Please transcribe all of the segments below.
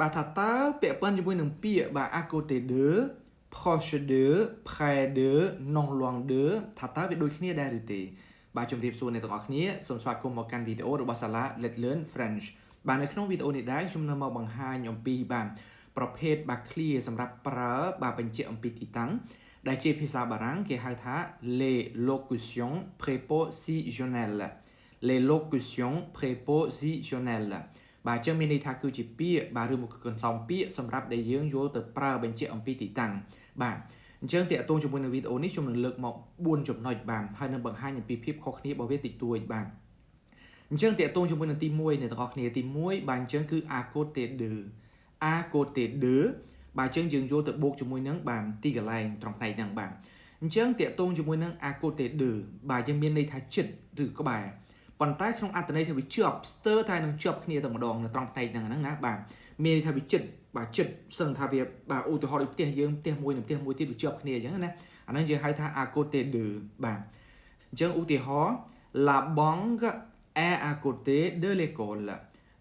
បាទថាតើពាក់ព័ន្ធជាមួយនឹងពាក្យបាទ à côté de, proche de, près de, non loin de ថាតើវាដូចគ្នាដែរឬទេបាទជំរាបសួរអ្នកទាំងអស់គ្នាសូមស្វាគមន៍មកកាន់វីដេអូរបស់សាលា Let Learn French បាទនៅក្នុងវីដេអូនេះដែរខ្ញុំនឹងមកបង្ហាញអំពីបាទប្រភេទបាទ ឃ្លា សម្រាប់ប្រើបាទបញ្ជាក់អំពីទីតាំងដែលជាភាសាបារាំងគេហៅថា les locutions prépositionnelles, les locutions prépositionnelles បាទអញ្ចឹងមានន័យថាគឺជាពាក្យបាទឬមកកន្សោមពាក្យសម្រាប់ដែលយើងយកទៅប្រើបញ្ជាក់អំពីទីតាំងបាទអញ្ចឹងតាក់ទងជាមួយនឹងវីដេអូនេះខ្ញុំនឹងលើកមក4ចំណុចបាទហើយនឹងបង្ហាញអំពីភាពខុសគ្នារបស់វាតិចតួចបាទអញ្ចឹងតាក់ទងជាមួយនឹងទី1អ្នកទាំងអស់គ្នាទី1បាទអញ្ចឹងគឺ à côté de, à côté de បាទអញ្ចឹងយើងយកទៅបូកជាមួយនឹងបាទទីកន្លែងត្រង់ផ្នែកហ្នឹងបាទអញ្ចឹងតាក់ទងជាមួយនឹង à côté de បាទយើងមានន័យថាចិត្តឬក្បែរប៉ុន្តែក្នុងអត្ថន័យថាវាជាប់ស្ទើរតែនឹងជាប់គ្នាតែម្ដងនៅត្រង់ផ្នែកហ្នឹងហ្នឹងណាបាទមានន័យថាវាចិត្តបាទចិត្តសឹងថាវាបាទឧទាហរណ៍ដូចផ្ទះយើងផ្ទះមួយនិងផ្ទះមួយទៀតវាជាប់គ្នាអញ្ចឹងណាអាហ្នឹងយើងហៅថា à côté de បាទអញ្ចឹងឧទាហរណ៍ La banque est à côté de l'école.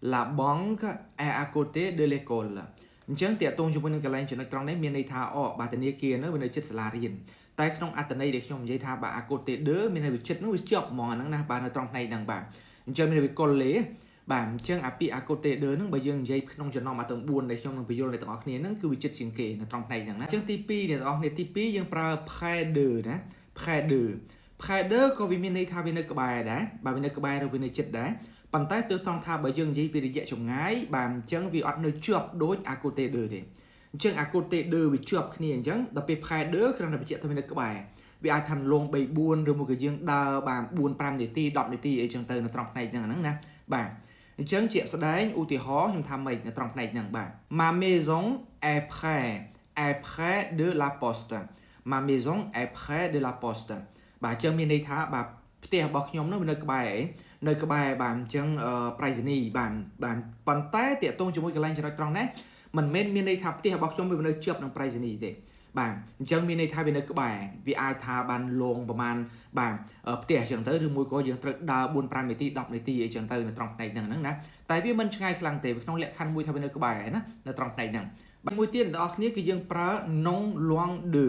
La banque est à côté de l'école. អញ្ចឹងតាក់ទងជាមួយនឹងកន្លែងចំណុចត្រង់នេះមានន័យថាអូបាទធនាគារនៅវានៅជិតសាលារៀនតែក្នុងអត្ថន័យដែលខ្ញុំនិយាយថាបាទ à côté de មានន័យវាជិតនោះវាជាប់ហ្មងអាហ្នឹងណាបាទនៅត្រង់ផ្នែកហ្នឹងបាទអញ្ចឹងមានន័យវា collé បាទអញ្ចឹងអាពាក្យ à côté de ហ្នឹងបើយើងនិយាយក្នុងចំណោមអាទាំង4ដែលខ្ញុំនឹងបញ្យល់អ្នកទាំងអស់គ្នាហ្នឹងគឺវាជិតជាងគេនៅត្រង់ផ្នែកហ្នឹងណាអញ្ចឹងទី2អ្នកទាំងអស់គ្នាទី2យើងប្រើ près de ណា près de. Près de ក៏វាមានន័យថាវានៅក្បែរដែរបាទវានៅក្បែរឬវានៅជិតដែរប៉ុន្តែទើបត្រង់ថាបើយើងនិយាយពីរយៈចម្ងាយបាទអញ្ចឹងវាអត់នៅជាប់ដូច à côté de ទេអញ្ចឹង à côté de វាជាប់គ្នាអញ្ចឹងដល់ពេល près de គ្រាន់តែបញ្ជាក់ថាវានៅក្បែរវាអាចថាលង3 4ឬមួយក៏យើងដើរបាទ4 5នាទី10នាទីអីចឹងទៅនៅត្រង់ផ្នែកហ្នឹងហ្នឹងណាបាទអញ្ចឹងជាក់ស្ដែងឧទាហរណ៍ខ្ញុំថាម៉េចនៅត្រង់ផ្នែកហ្នឹងបាទ Ma maison est près de la poste. Ma maison est près de la poste. បាទអញ្ចឹងមានន័យថាបាទផ្ទះរបស់ខ្ញុំនោះវានៅក្បែរអីនៅក្បែរបាទអញ្ចឹងប្រៃសណីបាទបាទប៉ុន្តែតាក់ទងជាមួយកន្លែងចំណុចត្រង់នេះមិនមែនមានន័យថាផ្ទះរបស់ខ្ញុំវានៅជាប់នឹងប្រៃសណីទេបាទអញ្ចឹងមានន័យថាវានៅក្បែរវាអាចថាបានលងប្រហែលបាទផ្ទះអញ្ចឹងទៅឬមួយក៏យើងត្រូវដើរ4 5នាទី10នាទីអីចឹងទៅនៅត្រង់ផ្នែកហ្នឹងហ្នឹងណាតែវាមិនឆ្ងាយខ្លាំងទេក្នុងលក្ខខណ្ឌមួយថាវានៅក្បែរណានៅត្រង់ផ្នែកហ្នឹងបាទមួយទៀតអ្នកនរគ្នាគឺយើងប្រើ non loin de,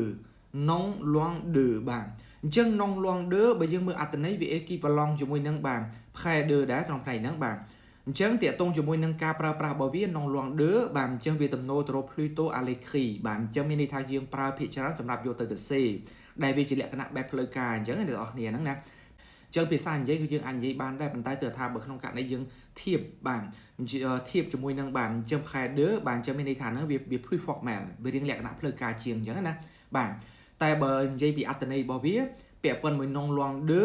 non loin de បាទអញ្ចឹង non loin de បើយើងមើលអត្ថន័យវា équivalent ជាមួយនឹងបាទ près de ដែរត្រង់ផ្នែកហ្នឹងបាទអញ្ចឹងតាក់ទងជាមួយនឹងការប្រើប្រាស់របស់វា non loin de បាទអញ្ចឹងវាទំនោរទៅរក plutôt à l'écrit បាទអញ្ចឹងមានន័យថាយើងប្រើភាគច្រើនសម្រាប់យកទៅសរសេរដែលវាជាលក្ខណៈបែបផ្លូវការអញ្ចឹងអ្នកនរគ្នាហ្នឹងណាអញ្ចឹងភាសានិយាយគឺយើងអាចនិយាយបានដែរប៉ុន្តែទើថាបើក្នុងករណីយើងធៀបបាទធៀបជាមួយនឹងបាទអញ្ចឹង près de បាទអញ្ចឹងមានន័យថាហ្នឹងវា plus formal វារៀងលក្ខណៈផ្លូវការជាងអញ្ចឹងណាបាទតែបើនិយាយពីអត្ថន័យរបស់វាពាក់ព័ន្ធមួយ non loin de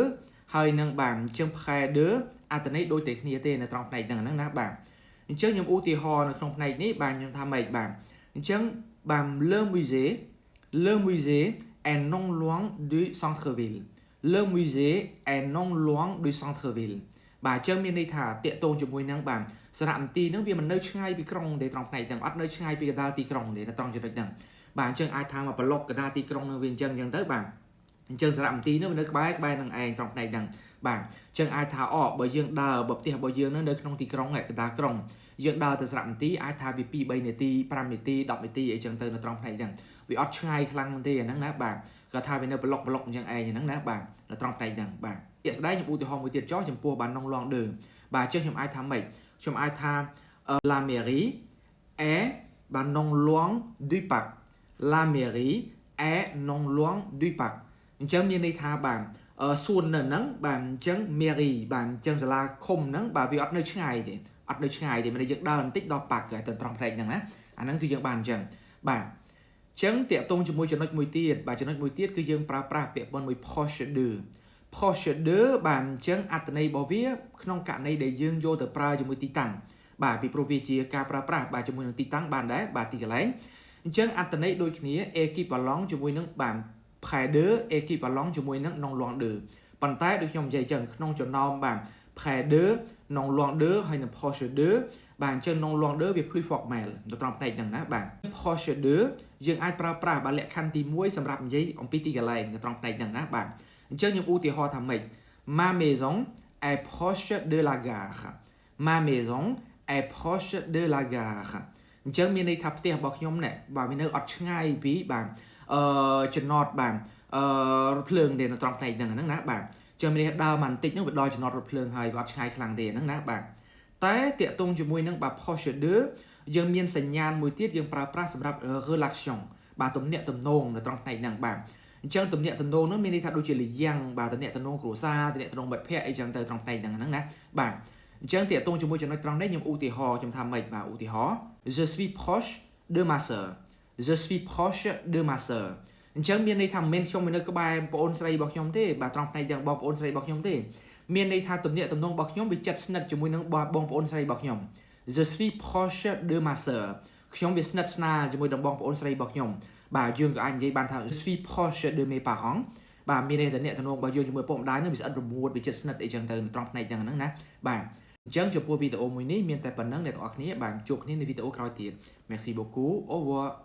ហើយនឹងបាទអញ្ចឹង près de អត្ថន័យដូចតែគ្នាទេនៅត្រង់ផ្នែកហ្នឹងហ្នឹងណាបាទអញ្ចឹងខ្ញុំឧទាហរណ៍នៅក្នុងផ្នែកនេះបាទខ្ញុំថាម៉េចបាទអញ្ចឹងបាទ Le musée est non loin du centre-ville. Le musée est non loin du centre-ville. បាទអញ្ចឹងមានន័យថាតាក់ទងជាមួយនឹងបាទសារមន្ទីរហ្នឹងវាមិននៅឆ្ងាយពីក្រុងទេត្រង់ផ្នែកហ្នឹងអត់នៅឆ្ងាយពីកណ្ដាលទីក្រុងទេនៅត្រង់ចំណុចហ្នឹងបាទអញ្ចឹងអាចថាមកប្លុកកណ្ដាលទីក្រុងហ្នឹងវាអញ្ចឹងអញ្ចឹងទៅបាទអញ្ចឹងសារមន្ទីរហ្នឹងវានៅក្បែរក្បែរនឹងឯងត្រង់ផ្នែកហ្នឹងបាទអញ្ចឹងអាចថាអូបើយើងដើរបើផ្ទះរបស់យើងហ្នឹងនៅក្នុងទីក្រុងកណ្ដាលក្រុងយើងដើរទៅសារមន្ទីរអាចថាវា2 3នាទី5នាទី10នាទីអីចឹងទៅនៅត្រង់ផ្នែកហ្នឹងវាអត់ឆ្ងាយខ្លាំងទេអាហ្នឹងណាបាទគាត់ថាវានៅប្លុកប្លុកអញ្ចឹងឯងហ្នឹងណាបាទនៅត្រង់ផ្នែកហ្នឹងបាទជាក់ស្ដែងខ្ញុំឧទាហរណ៍មួយទៀតចោះចំពោះបាទ non loin de បាទអញ្ចឹងខ្ញុំអាចថាម៉េចខ្ញុំអាចថា La mairie est បាទ non loin du parc. La mairie est non loin du parc. អញ្ចឹងមានន័យថាបាទសួននៅហ្នឹងបាទអញ្ចឹង mairie បាទអញ្ចឹងសាលាឃុំហ្នឹងបាទវាអត់នៅឆ្ងាយទេអត់នៅឆ្ងាយទេមានន័យយើងដើរបន្តិចដល់ parc ទៅត្រង់ផ្នែកហ្នឹងណាអាហ្នឹងគឺយើងបានអញ្ចឹងបាទចឹងតាក់ទងជាមួយចំណុចមួយទៀតបាទចំណុចមួយទៀតគឺយើងប្រើប្រាស់ពាក្យប៉ុនមួយ proche de, proche de បាទអញ្ចឹងអត្ថន័យរបស់វាក្នុងករណីដែលយើងយកទៅប្រើជាមួយទីតាំងបាទពីព្រោះវាជាការប្រើប្រាស់បាទជាមួយនឹងទីតាំងបានដែរបាទទីកន្លែងអញ្ចឹងអត្ថន័យដូចគ្នា équivalent ជាមួយនឹងបាទ près de, équivalent ជាមួយនឹង non loin de ប៉ុន្តែដូចខ្ញុំនិយាយអញ្ចឹងក្នុងចំណោមបាទ près de, non loin de ហើយនិង proche de បាទអញ្ចឹង non loin de វា plus formal នៅត្រង់ផ្នែកហ្នឹងណាបាទ proche de យើងអាចប្រើប្រាស់បាទលក្ខខណ្ឌទី1សម្រាប់និយាយអំពីទីកន្លែងនៅត្រង់ផ្នែកហ្នឹងណាបាទអញ្ចឹងខ្ញុំឧទាហរណ៍ថាម៉េច Ma maison est proche de la gare. Ma maison est proche de la gare. អញ្ចឹងមានន័យថាផ្ទះរបស់ខ្ញុំនេះបាទវានៅអត់ឆ្ងាយពីបាទអឺចំណតបាទអឺរថភ្លើងទេនៅត្រង់ផ្នែកហ្នឹងហ្នឹងណាបាទចឹងមានន័យថាដើរមកបន្តិចហ្នឹងវាដល់ចំណតរថភ្លើងហើយវាអត់ឆ្ងាយខ្លាំងទេហ្នឹងណាបាទតែតាក់ទងជាមួយនឹងបាទ proche de យើងមានសញ្ញាណមួយទៀតយើងប្រើប្រាស់សម្រាប់ relation បាទទំនាក់ទំនងនៅត្រង់ផ្នែកហ្នឹងបាទអញ្ចឹងទំនាក់ទំនងហ្នឹងមានន័យថាដូចជាលយ៉ាងបាទទំនាក់ទំនងគ្រួសារទំនាក់ទំនងមិត្តភ័ក្តិអីចឹងទៅត្រង់ផ្នែកហ្នឹងហ្នឹងណាបាទអញ្ចឹងតាក់ទងជាមួយចំណុចត្រង់នេះខ្ញុំឧទាហរណ៍ខ្ញុំថាម៉េចបាទឧទាហរណ៍ Je suis proche de ma sœur. Je suis proche de ma sœur. អញ្ចឹងមានន័យថាមិនមែនខ្ញុំនៅក្បែរបងប្អូនស្រីរបស់ខ្ញុំទេបាទត្រង់ផ្នែកទាំងបងប្អូនស្រីរបស់ខ្ញុំទេមានន័យថាទំនាក់ទំនងរបស់ខ្ញុំវាជិតស្និទ្ធជាមួយនឹងបងប្អូនស្រីរបស់ខ្ញុំ Je suis proche de ma sœur. ខ្ញុំវាស្និទ្ធស្នាលជាមួយនឹងបងប្អូនស្រីរបស់ខ្ញុំបាទយើងក៏អាចនិយាយបានថា Je suis proche de mes parents. បាទមានន័យថាអ្នកទំនងរបស់យើងជាមួយឪពុកម្ដាយនឹងវាស្អិតរមួតវាជិតស្និទ្ធអីចឹងទៅត្រង់ផ្នែកហ្នឹងហ្នឹងណាបាទអញ្ចឹងចំពោះវីដេអូមួយនេះមានតែប៉ុណ្ណឹងអ្នកទាំងអស់គ្នាបាទជួបគ្នានៅវីដេអូក្រោយទៀត Merci beaucoup. Au revoir.